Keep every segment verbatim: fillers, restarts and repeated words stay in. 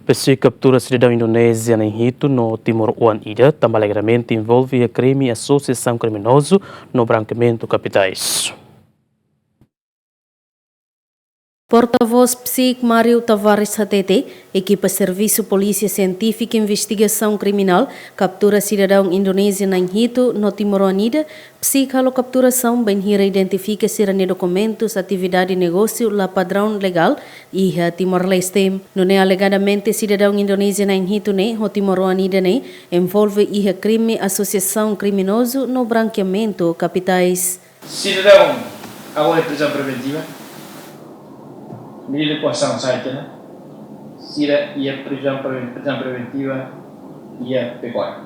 PCIC kaptura sidadaun Indonézia na'in hitu no timoroan ida, tanba alegadamente envolve iha krime asosiasaun kriminozu no brankeamentu kapitais. Portavós PCIC Mário Tavares hatete, ekipa Servisu Polísia Sientífika Investigasaun Kriminál kaptura sidadaun Indonézia na'in hitu no timoroan ida, PCIC halo kapturasaun bainhira identifika sira-nia dokumentus atividade negósiu la padraun legál iha Timor-Leste. Nune'e alegadamente sidadaun Indonézia na'in hitu ne'e ho timoroan ida ne'e envolve iha krime asosiasaun kriminozu no brankeamentu kapitais. Sidadaun agora iha prizaun preventiva, medida koasaun sai tiha ona, sira iha prizaun pre-, prizaun preventiva iha Pekora.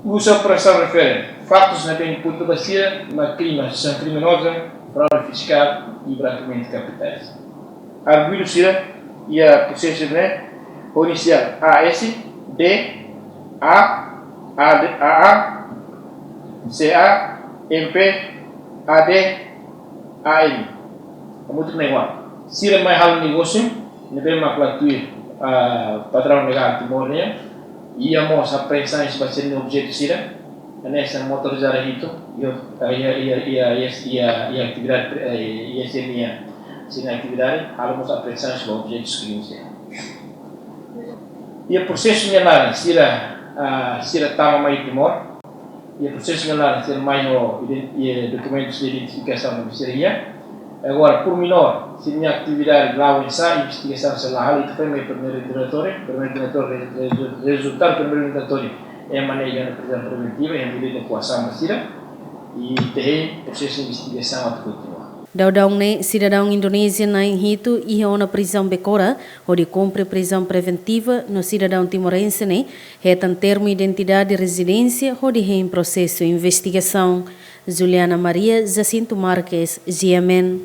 Uza operasaun refere faktus ne'ebé imputa ba sira mak krime asosiasaun kriminoza, fraude fiskál i brankeamentu kapitais. Arguidu sira iha prosesu ne'e ho inisiál A S, D, A, A D, A A, C A, M P, A D, A M. Hamutuk na'in ualu. Sira mai halo negósiu ne'ebé mak la tuir, ah, padraun legál Timor nian. Iha mós apreensaun ba sira-nia objetu sira. Hanesan motorizada hitu, iha, iha, iha atividade, eh, iha sira-nia, sira-nia atividade, halo mós apreensaun ba objetus krimes. Iha prosesu nia laran, sira, ah, sira tama mai Timor. Iha prosesu nia laran, sira mai ho iden-, iha dokumentus de identifikasaun ne'ebé sira iha. Agora, pormenór, sira-nia atividade la oinsá, investigasaun sei la halo, ita foin mai primeiru interrogatóriu, primeiru interrogatóriu, re-, re-, rezultadu primeiru interrogatóriu, ema ne'e iha ona prizaun preventiva, ema medida koasaun ba sira, i ita hein prosesu investigasaun atu kontinua. Daudaun ne'e, sidadaun Indonézia na'in hitu iha ona prizaun Bekora, hodi kumpre prizaun preventiva, no sidadaun timorense ne'e hetan termu identidade rezidénsia, hodi hein prosesu investigasaun. Juliana Maria, Jacinto Marques, G M N.